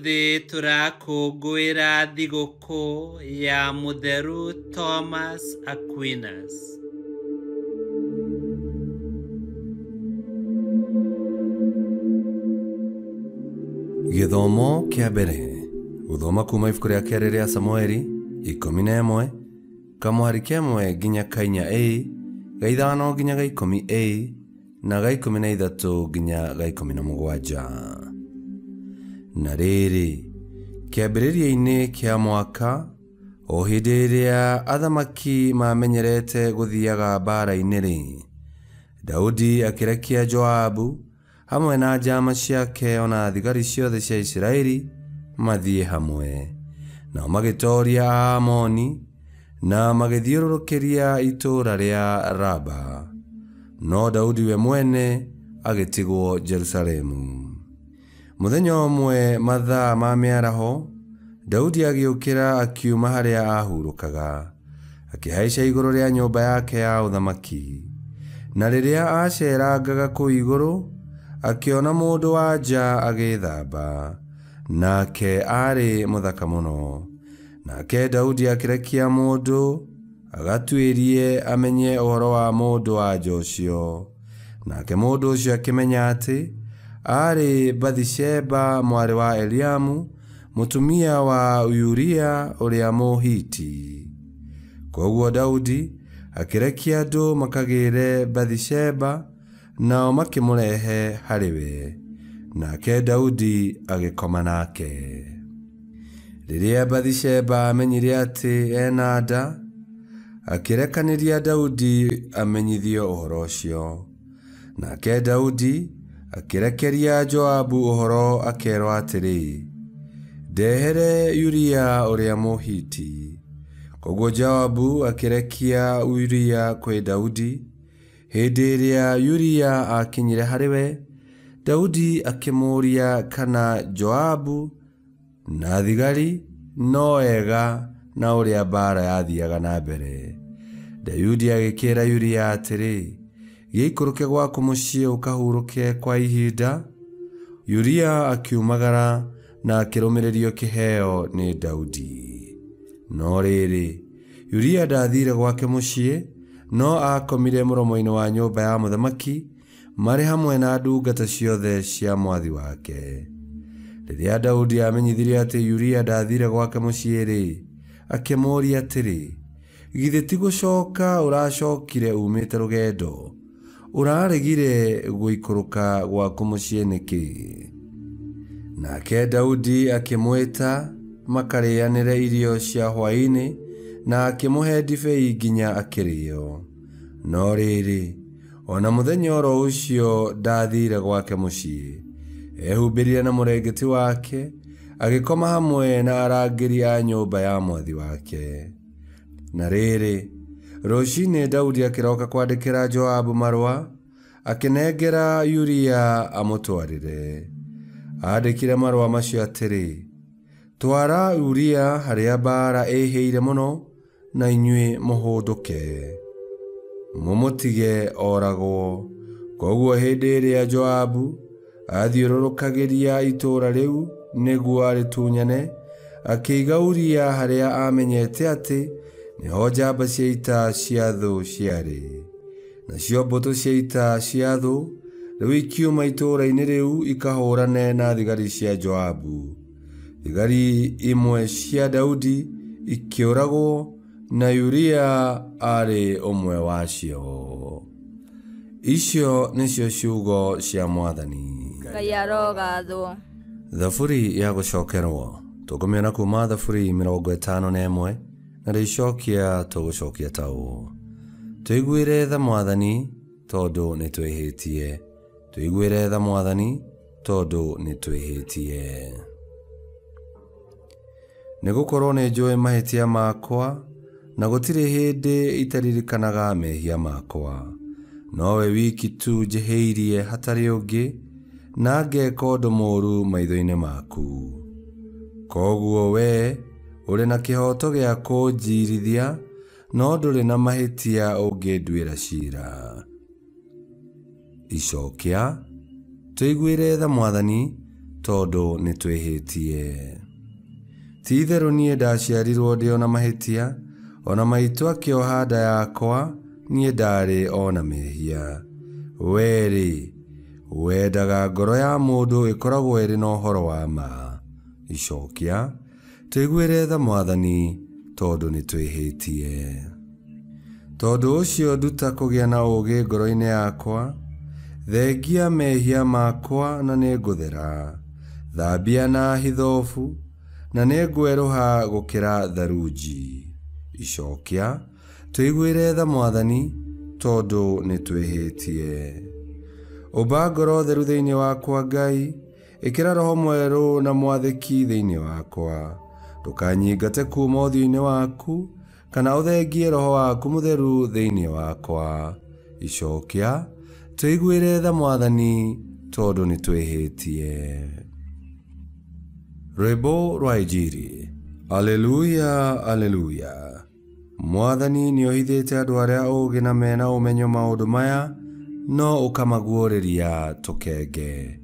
Ũmũthĩ tũrakũngũĩra thigũkũ ya Mũtheru Thomas Aquinas. Gĩthomo kĩa mbere gũthoma kuma ibuku rĩa kerĩ rĩa Samueli 11 kamũhari kemwe nginya kainya a ga ithano nginya ga ikũmi a na ga 13 nginya ga 17. Na rĩrĩ, kĩambĩrĩria-inĩ kĩa mwaka, o hĩndĩ ĩrĩa athamaki mamenyerete gũthiaga mbaara-inĩ-rĩ, Daudi akĩrekia Joabu hamwe na njama ciake ona thigari ciothe cia Isiraeli mathiĩ hamwe. Nao magĩtooria Aamoni na magĩthiũrũrũkĩria itũũra rĩa Raba. No Daudi we mwene agĩtigwo Jerusalemu. Mũthenya ũmwe mathaa ma mĩaraho, Daudi agĩũkĩra akiuma harĩa ahurũkaga, akĩhaica igũrũ rĩa nyũmba yake ya ũthamaki. Na rĩrĩa aceerangaga kũu igũrũ, akĩona mũndũ wa nja agĩĩthamba, nake aarĩ mũthaka mũno. Nake Daudi akĩrekia mũndũ agatuĩrie amenye ũhoro wa mũndũ wa nja ũcio. Nake mũndũ ũcio akĩmenya atĩ aarĩ Bathisheba mwarĩ wa Eliamu, mũtumia wa Uria ũrĩa Mũhiti. Kwoguo Daudi akĩrekia andũ makagĩre Bathisheba, nao makĩmũrehe harĩ we. Nake Daudi agĩkoma nake. Rĩrĩa Bathisheba amenyire atĩ ena nda, akĩrekanĩria Daudi amenyithio ũhoro ũcio. Nake Daudi akĩrekeria Joabu ũhoro akerwo atĩrĩ, ndehere Uria ũrĩa Mũhiti. Koguo Joabu akĩrekia Uria kwĩ Daudi. Hĩndĩ ĩrĩa Uria akinyire harĩ we, Daudi akĩmũũria kana Joabu na thigari no ega na ũrĩa mbaara yathiaga na mbere. Daudi agĩkĩra Uria atĩrĩ, gĩikũrũke gwaku mũciĩ ũkahurũke kwa ihinda. Uria akiumagara na akĩrũmĩrĩrio kĩheo nĩ Daudi. No rĩrĩ, Uria ndathire gwake mũciĩ, no akomire mũromo-inĩ wa nyũmba ya mũthamaki marĩ hamwe na ndungata ciothe cia mwathi wake. Rĩrĩa Daudi amenyithirie atĩ Uria ndathire gwake mũciĩ-rĩ, akĩmũũria atĩrĩ, githĩ ti gũcoka ũracokire umĩte rũgendo? Ũraregire gũikũrũka gwaku mũciĩ nĩkĩ? Nake Daudi akĩmwĩta makarĩanĩre irio cia hwaĩ-inĩ na akĩmũhe ndibei nginya akĩrĩo. No rĩrĩ, ona mũthenya oro ũcio ndathire gwake mũciĩ. Ehumbĩrire na mũrengeti wake, agĩkoma hamwe na arangĩri a nyũmba ya mwathi wake. Na rĩrĩ, rũcinĩ Daudi akĩroka kwandĩkĩra Joabu marũa, akĩnengera Uria amũtwarĩre. Aandĩkire marũa macio atĩrĩ, twara Uria harĩa mbaara ĩhĩire mũno, na inyuĩ mũhũndũke, mũmũtige oragwo. Koguo hĩndĩ ĩrĩa Joabu athiũrũrũkagĩria itũũra rĩu nĩguo arĩtunyane, akĩiga Uria harĩa amenyete atĩ nĩho njamba cia ita cia thũ ciarĩ. Nacio mbũtũ cia ita cia thũ rĩu ikiuma itũũra-inĩ rĩu ikahũrane na thigari cia Joabu. Thigari imwe cia Daudi ikĩũragwo, na Uria aarĩ ũmwe wacio. Icio nĩcio ciugo cia Mwathani. Ngai arogathwo. Thaburi ya gũcokerwo tũkũmĩona kuma Thaburi 51 na rĩcokia tũgũcokia ta ũũ: tũiguĩre tha Mwathani tondũ nĩtwĩhĩtie, tũiguĩre tha Mwathani tondũ nĩtwĩhĩtie. Nĩgũkorwo nĩnjũĩ mahĩtia makwa, na gũtirĩ hĩndĩ itaririkanaga mehia makwa. Nowe wiki tu njĩhĩirie hatarĩ ũngĩ, na ngeka ũndũ mũũru maitho-inĩ maku. Koguo we ũrĩ na kĩhooto gĩa kũnjiirithia, no ndũrĩ na mahĩtia ũngĩnduĩra ciira. Icokia, tũiguĩre tha Mwathani tondũ nĩtwĩhĩtie. Ti itherũ niĩ ndaciarirwo ndĩ o na mahĩtia, ona maitũ akĩoha nda yakwa niĩ ndarĩ o na mehia. Wee-rĩ, wendaga ngoro ya mũndũ ĩkoragwo ĩrĩ na ũhoro wa ma. Icokia, tũiguĩre tha Mwathani, tondũ nĩtwĩhĩtie. Tondũ ũcio nduta kũgĩa na ũũgĩ ngoro-inĩ yakwa, thengia mehia makwa na nĩngũthera. Thambia na hithobu na nĩngwerũha gũkĩra tharunji. Icokia, tũiguĩre tha Mwathani, tondũ nĩtwĩhĩtie. Ũmba ngoro theru thĩinĩ wakwa Ngai, ĩkĩra roho mwerũ na mwathĩki thĩinĩ wakwa. Ndũkanyingate kuuma ũthiũ-inĩ waku, kana ũthengie roho waku mũtheru thĩinĩ wakwa. Icokia, tũiguĩre tha Mwathani, tondũ nĩtwĩhĩtie. Rwĩmbo rwa Injiri. Alleluia, alleluia. Mwathani nĩohithĩte andũ arĩa ũũgĩ na mena ũmenyo maũndũ maya, no ũkamaguũrĩria tũkenge.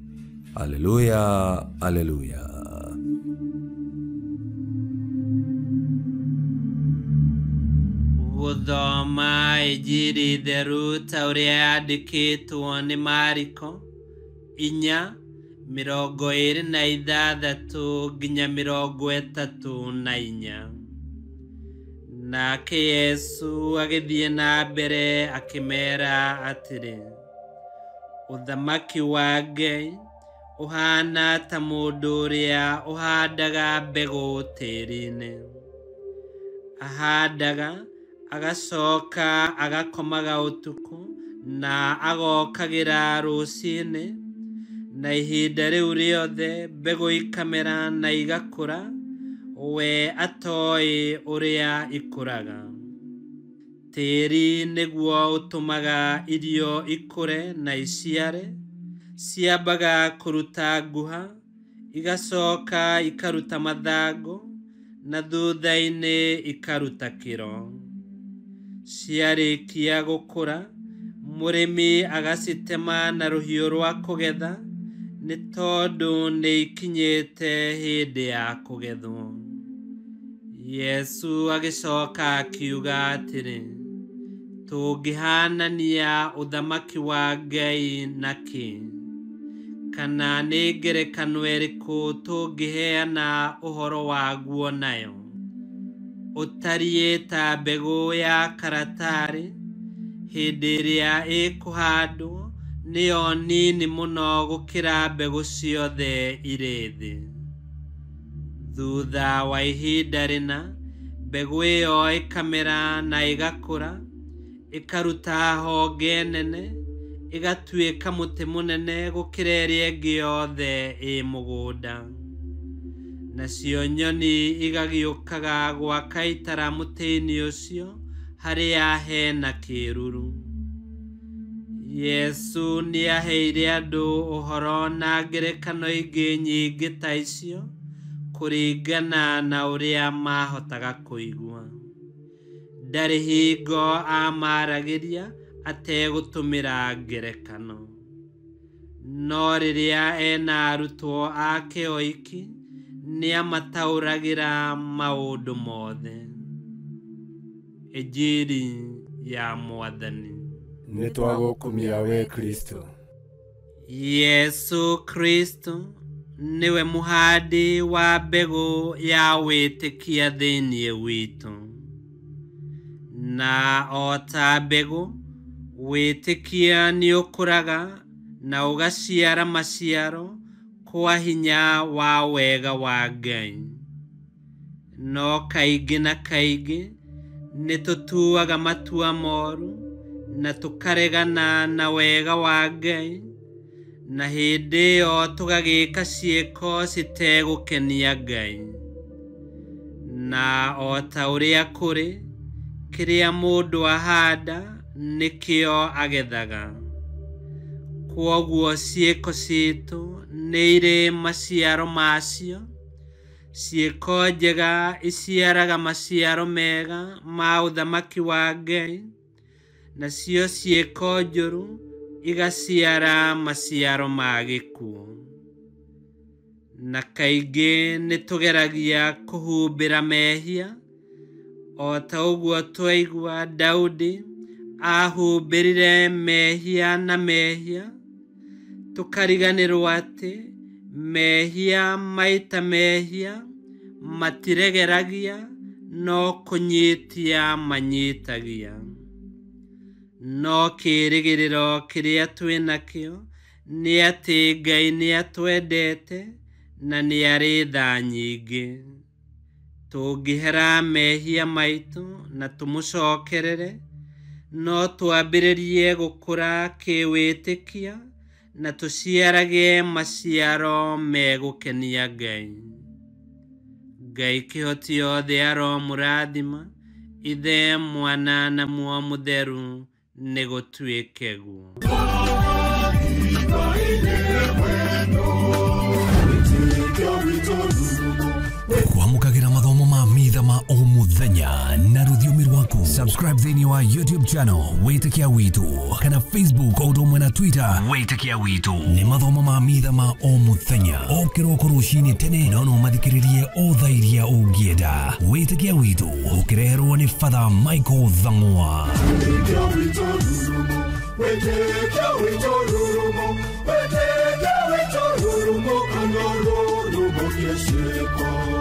Alleluia, alleluia. Gũthoma Injiri theru ta ũrĩa yandĩkĩtwo nĩ Mariko 4:26 nginya 34. Nake Yesu agĩthiĩ na mbere akĩmeera atĩrĩ, ũthamaki wa Ngai ũhaana ta mũndũ ũrĩa ũhandaga mbegũ tĩĩri-inĩ. Ahandaga agacoka agakomaga ũtukũ na agokagĩra rũcinĩ, na ihinda rĩu rĩothe mbegũ ikamera na igakũra, we atoĩ ũrĩa ikũraga. Tĩĩri nĩguo ũtũmaga irio ikũre na iciare, ciambaga kũruta nguha, igacoka ikaruta mathangũ, na thutha-inĩ ikaruta kĩro. Ciarĩkia gũkũra, mũrĩmi agacitema na rũhiũ rwa kũgetha, nĩ tondũ nĩikinyĩte hĩndĩ ya kũgethwo. Yesu agĩcoka akiuga atĩrĩ, tũngĩhaanania ũthamaki wa Ngai na kĩ? Kana nĩ ngerekano ĩrĩkũ tũngĩheana ũhoro waguo nayo? Ũtariĩ ta mbegũ ya karatarĩ, hĩndĩ ĩrĩa ĩkũhandwo nĩyo nini mũno gũkĩra mbegũ ciothe irĩ thĩ. Thutha wa ihinda rĩna, mbegũ ĩyo ĩkamera na ĩgakũra, ĩkaruta honge nene, ĩgatuĩka mũtĩ mũnene gũkĩra ĩrĩa ĩngĩ yothe ĩ mũgũnda. Nacio nyoni igagĩũkaga gwaka itara mũtĩ-inĩ ũcio harĩa hena kĩĩruru. Yesu nĩaheire andũ ũhoro na ngerekano ingĩ nyingĩ ta icio, kũringana na ũrĩa maahotaga kũigua. Ndarĩ hingo aamaragĩria ategũtũmĩra ngerekano. No rĩrĩa ena arutwo ake oiki, nĩamataũragĩra maũndũ mothe. Injiri ya Mwathani. Nĩtwagũkumia we Kristo. Yesu Kristo nĩwe mũhandi wa mbegũ ya wĩtĩkia thĩinĩ witũ. Na o ta mbegũ, wĩtĩkia nĩũkũraga na ũgaciara maciaro kwa hinya wa wega wa Ngai. No kaingĩ na kaingĩ nĩtũtuaga matua moru na tũkaregana na wega wa Ngai, na hĩndĩ ĩyo tũgagĩka ciĩko citegũkenia Ngai. Na o ta ũrĩa kũrĩ, kĩrĩa mũndũ ahanda nĩkĩo agethaga. Kwoguo ciĩko citũ nĩ irĩ maciaro macio. Ciĩko njega iciaraga maciaro mega ma ũthamaki wa Ngai, nacio ciĩko njũru igaciara maciaro ma gĩkuũ. Na kaingĩ nĩ tũgeragia kũhumbĩra mehia o ta ũguo twaigua Daudi ahumbĩrire mehia na mehia, tũkariganĩrwo atĩ mehia maita mehia matiregeragia no kũnyitia manyitagia. No kĩĩrĩgĩrĩro kĩrĩa twĩ nakĩo nĩ atĩ Ngai nĩ atwendete na nĩ arĩ tha nyingĩ. Tũngĩhera mehia maitũ na tũmũcokerere, no twambĩrĩrie gũkũra kĩwĩtĩkia na tũciarage maciaro megũkenia Ngai. Ngai kĩhoti yothe aromũrathima, Ithe, Mwana na Muoyo Mũtheru, nĩ gũtuĩke guo. Kwamũkagĩra mathomo ma mitha ma o mũthenya na rũthiomi rwaku. Subscribe thĩinĩ wa YouTube channel Wĩtĩkia Witũ kana Facebook o ũndũ ũmwe na Twitter Wĩtĩkia Witũ. Nĩ mathomo ma mitha ma o mũthenya o kĩroko rũcinĩ tene, no no mathikĩrĩrie o thaa iria ũngĩenda. Wĩtĩkia Witũ ũkĩreherwo nĩ Father Michael Thang'wa. Wĩtĩkia witũ rurumo, wĩtĩkia witũ rurumo, wĩtĩkia witũ rurumo, kana rurumo kĩciko.